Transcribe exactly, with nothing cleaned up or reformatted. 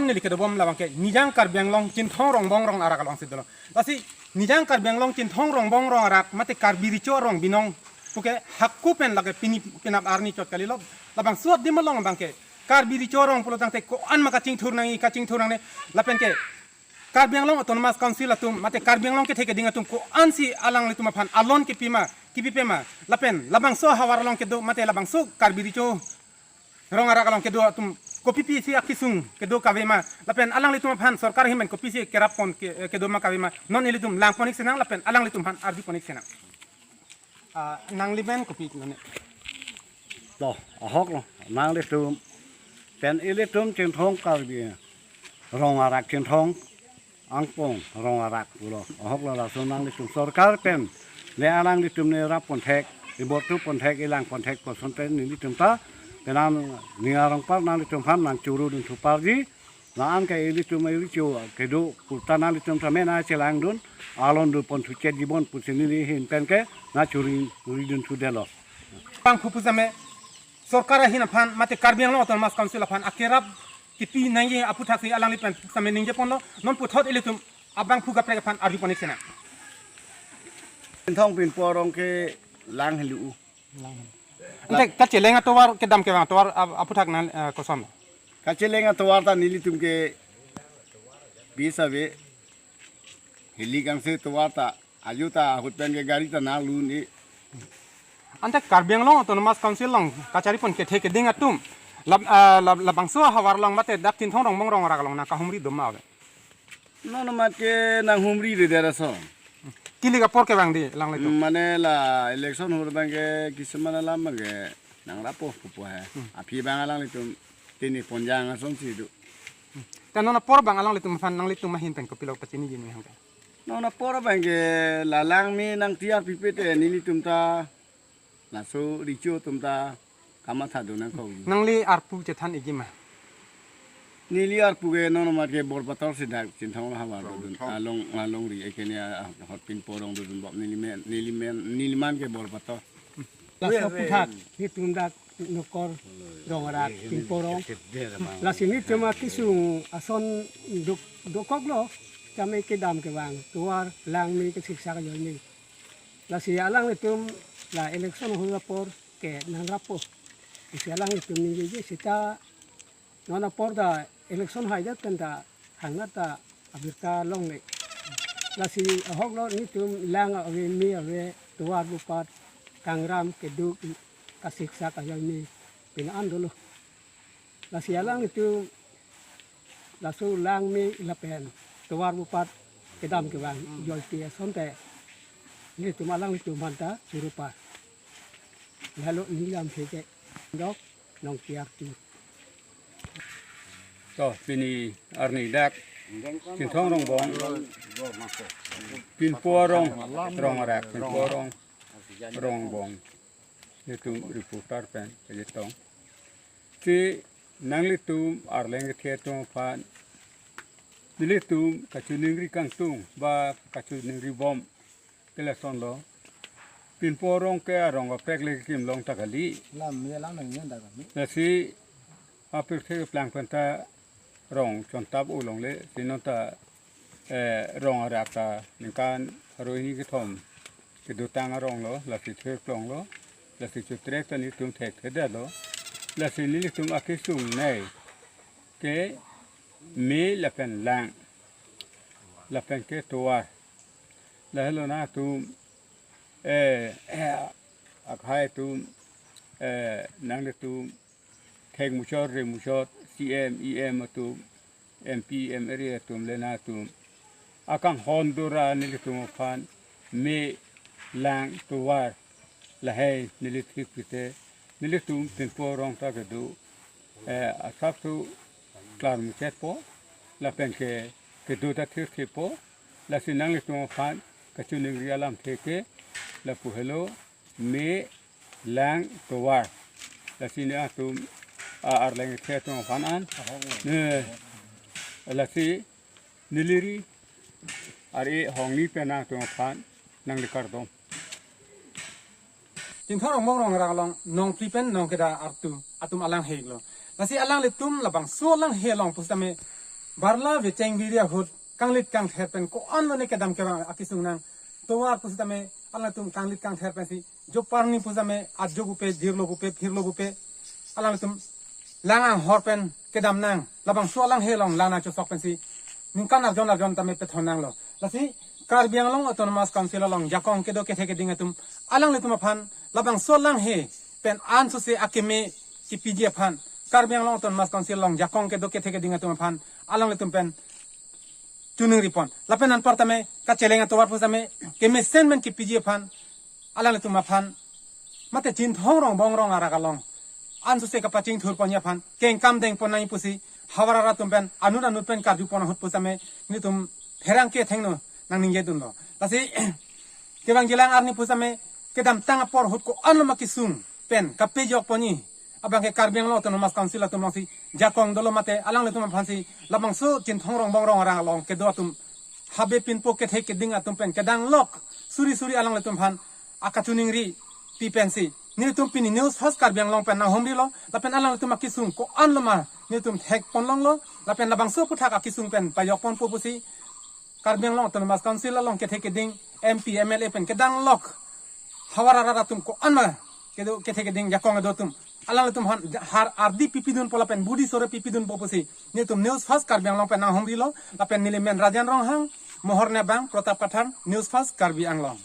Neli kedobom labang ke Nijang Karbi Anglong Chinthong Rongbong Rong Arak alongsi dolo. Lasi Nijang Karbi Anglong Chinthong Rongbong Rong Arak mate Karbi Recho Rong Binong puke hako pen lake pini penap arni chot kalilo. Labangso adim along abang ke Karbi Recho Rong pulo tangte ko-an ma kachingthur nangji, kachingthur nangne lapen ke Karbi Anglong Autonomous Council atum mate Karbi Anglong kethe keding atum ko-ansi alanglitum aphan alon kepima, kepipema lapen labangso havar along kedo mate labangso Karbi Recho Rong Arak along kedo atum kopipi si akisung kedo kavema lapen alanglitum aphan sorkar ahin pen kopisi kerap pon ke, kedo ma kavema, non ilitum langpon-ik sinang lapen alanglitum aphan arjupon-ik sinang. Ah, nangli pen kopi none? To, ahok lo, nanglitum pen ilitum Chinthong Karbi Rong Arak Chinthong Angpong Rong Arak pulo. Ahok lo laso nanglitum sorkar pen le alanglitum ne rap ponthek, ibortu ponthek, ilang ponthek koson pen nelitum ta penang ning arong par nanglitum aphan nangchuru dun thuparji. La-an ke ilitum ilicho kedo pulta nanglitum ta mena chelang dun, alon dun pon thuche jibon pusi neli ahin pen ke nangchuri ri dun thudelo. Bangphu pusitame sorkar ahin aphan mate Karbi Anglong Autonomous Council aphan akerap kipi nangji aputhaksi alangli pen sitame ningje ponlo, non puthot ilitum abangphu kaprek aphan arjupon-ik sinang. Chinthong Pinpo Rong ke lang helu. Ante kacheleng atovar kedam kevang atovar ap-, aphuthak nang, eh, koson? Kacheleng atovar ta nelitum ke bisa ve heli kangse tovar ta ajo ta ahut pen ke gari ta nanglu ni. Ante Karbi Anglong Autonomous Council along kachari pon kethe keding atum lab-, ah, lab-, labangso havar along mate dak Chinthong Rongbong Rong Arak along nangkahumri doma ave? Non amat ke nanghumri re dera so. Kili kapor kevang di alanglitum? Mane la election hur abang ke kisam alam abang ke nangrapo pupo he. Hmm. Aphi abang alanglitum tini ponjang asonsi do. Hmm. Ta non apor abang alanglitum aphan nanglitum ahin pen kopilo pachiniji nihang ke? Non apor abang ke la langme nangtiar pipe te nelitum ta laso recho atum ta kamatha dun nangkok. Nangli arpu chethan-ikji ma? Neli arpu ke non amat ke Borpator si dak Chinthong havar dun. Along, alongri ekene ahut Pinpo Rong dun bom nelimen, nelimen, neliman ke Borpator. Laso aphuthak nelitum dak Nokor Rong Arak Pinpo Rong. Lasi nelitum akisung ason dok, dokok lo, kami kedam kevang tovar langme kesiksak ajoine. Lasi alanglitum la election hur apor ke nangrapo. Lasi alanglitum ningjeje seta non apor ta election haidet pen ta hangnat ta abirta longle. Lasi ahok lo nelitum lang ave, me ave, tovar bupat, kangram keduk, kasiksak ajoine pin-an dolo. Lasi alanglitum laso langme lapen tovar bupat kedam kevang jolte asonte nelitum alanglitum aphanta surupa. Lalo neli lam pheke dok nong tiar ti. To, pini arni dak Chinthong Rongbong Pinpo Rong, Rong Arak Pinpo Rong Rongbong. Nelitum reporter pen kachetong. Si nanglitum arleng kethe atum aphan nelitum kachiningri kangtung ba kachiningri bom ke lason lo. Pinpo Rong ke arong kaprek le kim long ta kali. Lam ye lam nang nyen ta kali. Lasi apirthe keplang pen ta rong chontap ulongle si non ta, eh, Rong Arak ta ningkan haro hini kethom kedotang arong lo, lasi thirklong lo, lasi chutrek ta nelitum thekthedet lo, lasi nelitum akisung nei ke me lapen lang, lapen ke tovar. Lahelo nangtum, eh, akhai atum, eh, nanglitum thek muchot re muchot, C M, E M atum, M P, M L A atum le nangtum akanghon dora nelitum aphan me lang tovar lahei neli thik pite, nelitum Pinpo arong ta kedo, eh, asap tu klar muchet po, lapen ke kedo ta thir thir po, lasi nanglitum aphan kachiningri alamthe ke lapu helo me lang tovar. Lasi nelitum a-arleng the atum aphan an. Ne, lasi neli ri ar-e hongni pen nangtum aphan nangli kardom. Chinthong Rongbong Rong Arang along nongpri pen nongkeda artu atum alang hei lo. Lasi alanglitum labangso alang hei along pusitame barla vecheng viri ahut kanglit kangther pen ko-an lone kedam kevang akisung nang tovar pusitame alanglitum kanglit kangther pensi joparni pusitame ajo pupe, dirlo pupe, phirlo pupe, alanglitum lang anghor pen kedam nang, labangso alang hei along lang nangchosok pensi ningkan arjon arjon tame pethon nanglo. Lasi Karbi Anglong Autonomous Council along jakong kedo kethe keding atum alanglitum aphan labangso alang hei pen ansose akeme kipiji aphan, Karbi Anglong Autonomous Council along jakong kedo kethe keding atum aphan alanglitum pen chiningri pon. Lapen anpar tame kacheleng atovar pusitame kemesen pen kipiji aphan alanglitum aphan mate Chinthong Rongbong Rong Arang along ansose kapachingthur ponji aphan kengkam deng pon nangji pusi havar arat atum pen anut anut pen karju pon ahut pusitame nelitum pherangke athengno nangningje dunlo. Lasi kevangjilang arni pusitame kedamtang apor ahut ko-an loma kisung pen kapejok ponji abang ke Karbi Anglong Autonomous Council atum alongsi jakong dolo mate alanglitum aphansi labangso Chinthong Rongbong Rong Arang along kedo atum habe Pinpo kethe keding atum pen kedang lok suri suri alanglitum aphan akachiningri pi pensi nelitum pini News First Karbi Anglong pen nanghumrilo, lapen alanglitum akisung ko-an loma nelitum thek pon longlo, lapen labangso aphuthak akisung pen pajok ponpo pusi Karbi Anglong Autonomous Council along kethe keding M P, M L A pen kedang lok havar arat atum ko-an ma kedo kethe keding jakong kedo atum alanglitum aphan har ardi pipi dunpo lapen budi sore pipi dunpo pusi nelitum News First Karbi Anglong pen nanghumrilo, lapen neli men Rajan Ronghang, Mohor Nebang, Pratap Kathar, News First Karbi Anglong.